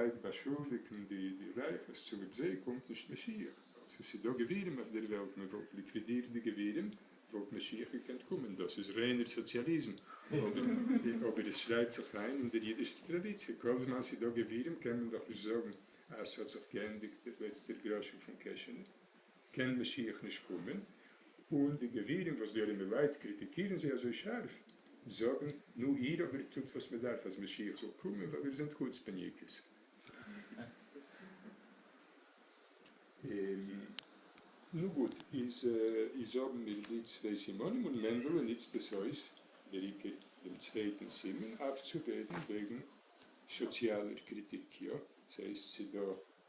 לייט באשולדיגן די רייכע אז צוליב זיי קומט נישט משיח, ווייל ס'איז דא גבירים אויף דער וועלט, מען וואלט ליקווידירט די גבירים וואלט משיח געקענט קומען, דאס איז ריינער סאציאליזם, אבער עס שרייבט זיך איין אין דער אידישער טראדיציע, כל זמן ס'איז דא גבירים קען מען דאך נישט זאגן אז ס'האט זיך געענדיגט דער לעצטער גראשן פון קעשענע, קען משיח נישט קומען, און די גבירים וואס די ארימע לייט קריטיקירן זיי אזוי שארף, זאגן, נו איר אבער טוט וואס מען דארף אז משיח זאל קומען ווייל איר זענט חוצפה'ניקעס. נו גוט, איז איז האבן מיר די צוויי סימנים און מענדעלע נוצט עס אויס, דער עיקר דעם צווייטן סימן, אויף צו רעדן וועגן סאציאלער קריטיק, יא, ס'הייסט ס'דא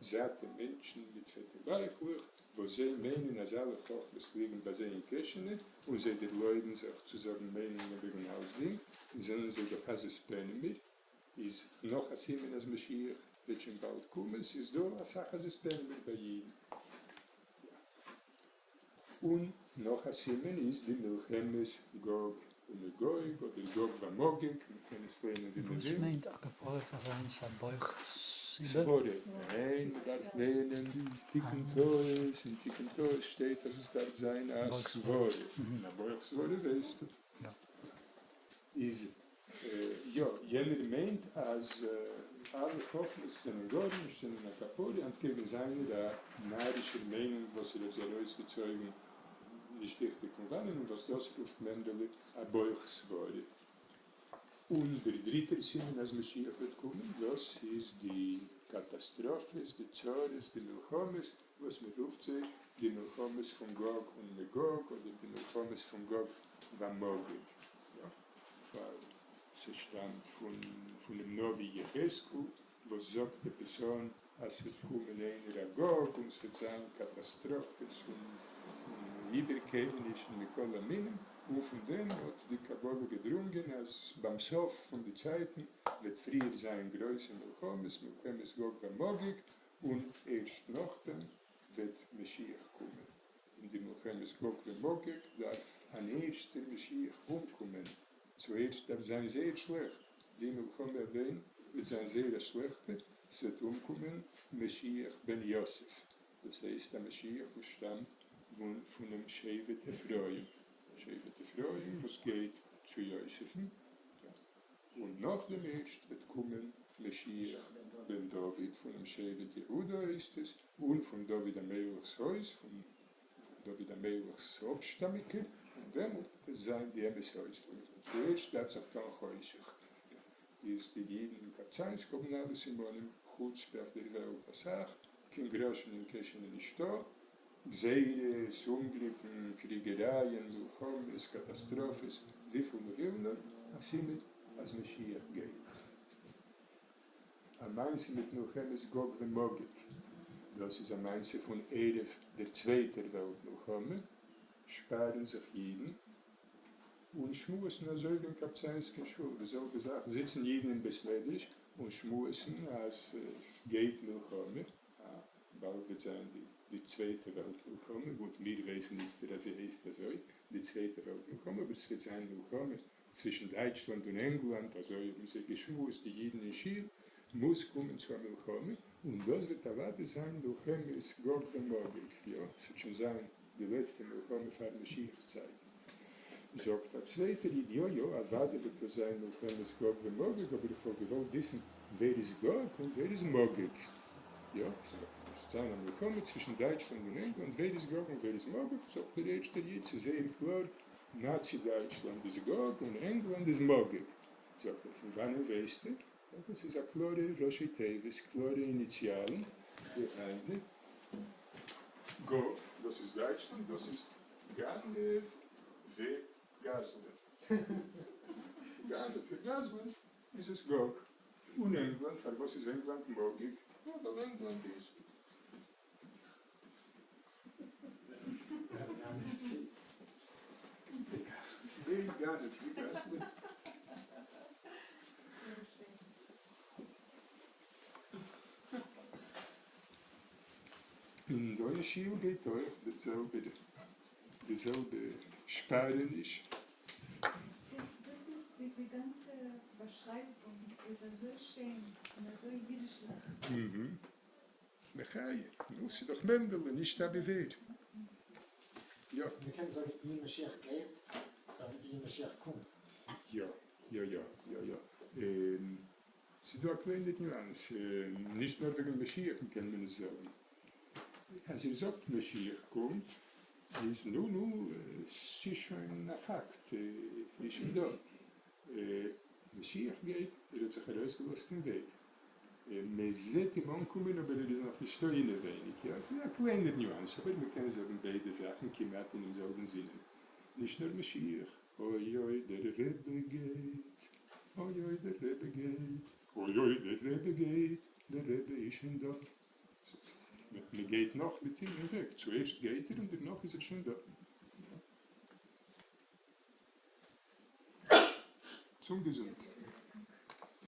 זאטע מענטשן מיט פעטע בייכלעך וואס זיי מיינען אז אלע חכמות ליגן ביי זיי אין קעשענע און זיי דערלויבן זיך צו זאגן מיינונגען וועגן אלסדינג, זענען זיי דאך עזות פנימער, איז נאך א סימן אז משיח וועט שוין באלד קומען, ס'איז דא אסאך עזות פנימער ביי אידן. און נאך א סימן איז די מלחמת גוג ומגוג אדער גוג ומגוג, מען קען עס ליינען ווי מען וואס וויל. מיינט א כפרה פאר זיינס א בויך סיבה? סברה, ניין, מען דארף לייענען תיקון טעות, אין תיקון טעות שטייט אז עס דארף זיין א סברה, און א בויך סברה ווייסטו איז יא, יענער מיינט אז אלע חכמות זענען גארנישט, זענען א כפרה אנטקעגן זיינער א נארישער מיינונג וואס ער האט זי ארויסגעצויגן נישט ריכטיג פון וואנען און וואס דאס רופט מענדעלע א בויך סברה. און דער דריטער סימן אז משיח וועט קומען דאס איז די קאטאסטראפעס, די צרות, די מלחמות, וואס מען רופט זיי די מלחמות פון גוג און מגוג אדער די מלחמות פון גוג ומגוג. יא, ווייל ס'שטאמט פונעם נביא יחזקאל וואס זאגט עפעס אן אז ס'וועט קומען איינער א גוג און ס'וועט זיין קאטאסטראפעס און איבערקערענישן מכל המינים, און פון דעם האט די קבלה געדרונגען אז ביים סוף פון די צייטן וועט פריער זיין גרויסע מלחמות, מלחמת גוג ומגוג, און ערשט נאכדעם וועט משיח קומען. אין די מלחמת גוג ומגוג דארף אן ערשטער משיח אומקומען, צוערשט דארף זיין זייער שלעכט, די מלחמה אליין וועט זיין זייער א שלעכטע, ס'וועט אומקומען משיח בן יוסף, דאס הייסט א משיח וואס שטאמט פונעם שבט אפרים, שבט אפרים וואס גייט צו יוסף'ן, און נאכדעם ערשט וועט קומען משיח בן דוד פונעם שבט יהודה הייסט עס, און פון דוד המלך'ס הויז, פון דוד המלך'ס אפשטאמיגע, און דעמאלט וועט עס זיין די אמת'ע אויסלויזונג. צוערשט דארף זיך טאן חושך, איז די אידן אין קאפציינסק האבן אלע סימנים, חוצפה אויף דער וועלט אסאך, קיין גראשן אין קעשענע נישטא, גזירות, אומגליקן, קריגערייען, מלחמות, קאטאסטראפעס, וויפיל מ'וויל נאר, א סימן אז משיח גייט. א מעשה מיט מלחמת גוג ומגוג, דאס איז א מעשה פון ערב דער צווייטער וועלט מלחמה, שפארן זיך אידן און שמועסן אזוי ווי אין קאפציינסקער שול, די זעלבע זאך, זיצן אידן אין בית מדרש און שמועסן אז ס'גייט מלחמה, באלד וועט זיין די צווייטע וועלט מלחמה, גוט מיר ווייסן איצטער אז זי הייסט אזוי, די צווייטע וועלט מלחמה, אבער ס'וועט זיין מלחמה צווישן דייטשלאנד און ענגלאנד, אזוי האבן זיי געשמועסט די אידן אין שול, מוז קומען צו א מלחמה, און דאס וועט אוודאי זיין מלחמת גוג ומגוג, יא, ס'וועט שוין זיין די לעצטע מלחמה פאר משיח'ס צייטן. זאגט א צווייטער איד, יא יא, אוודאי וועט דאס זיין מלחמת גוג ומגוג, אבער איך וואלט געוואלט וויסן ווער איז גוג און ווער איז מגוג. יא, ס'וועט זיין א מלחמה צווישן דייטשלאנד און ענגלאנד, ווער איז גוג און ווער איז מגוג, זאגט דער ערשטער איד, ס'איז זייער קלאר, נאצי דייטשלאנד איז גוג און ענגלאנד איז מגוג. זאגט ער, פון וואנען ווייסטו? זאגט ער, ס'איז א קלארע ראשי תיבות, קלארע איניציאלן, דהיינו, גוג, דאס איז דייטשלאנד, דאס איז גנב וגזלן. גנב וגזלן איז עס גוג. און ענגלאנד, פארוואס איז ענגלאנד מגוג? ווייל ענגלאנד איז. גנב וגזלן. אין דא אין שול גייט אויך די זעלבע די זעלבע שפארעניש. דאס איז די גאנצע באשרייבונג איז אזוי שיין און אזוי אידישליך. מחיה, נו, ס'איז דאך מענדעלע, נישט אבי ווער. יא. מ'קען זאגן אי משיח גייט און אי משיח קומט. יא, יא יא, יא יא. ס'איז דא א קליינע ניואנס, נישט נאר וועגן משיח'ן קען מען עס זאגן. אז איר זאגט משיח קומט, איז נו נו, ס'איז שוין א פאקט, איז שוין דא. משיח גייט, ער האט זיך ארויסגעלאזט אין וועג. מען זעט אים אנקומען אבער ער איז נאך נישטא אינעווייניג, יא, ס'איז א קליינער ניואנס אבער מען קען זאגן ביידע זאכן כמעט אינעם זעלבן זינען, נישט נאר משיח, אוי אוי דער רבי גייט, אוי אוי דער רבי גייט, אוי אוי דער רבי גייט, דער רבי איז שוין דא. מען גייט נאך מיט אים אין וועג, צוערשט גייט ער און דערנאך איז ער שוין דא. צום געזונט.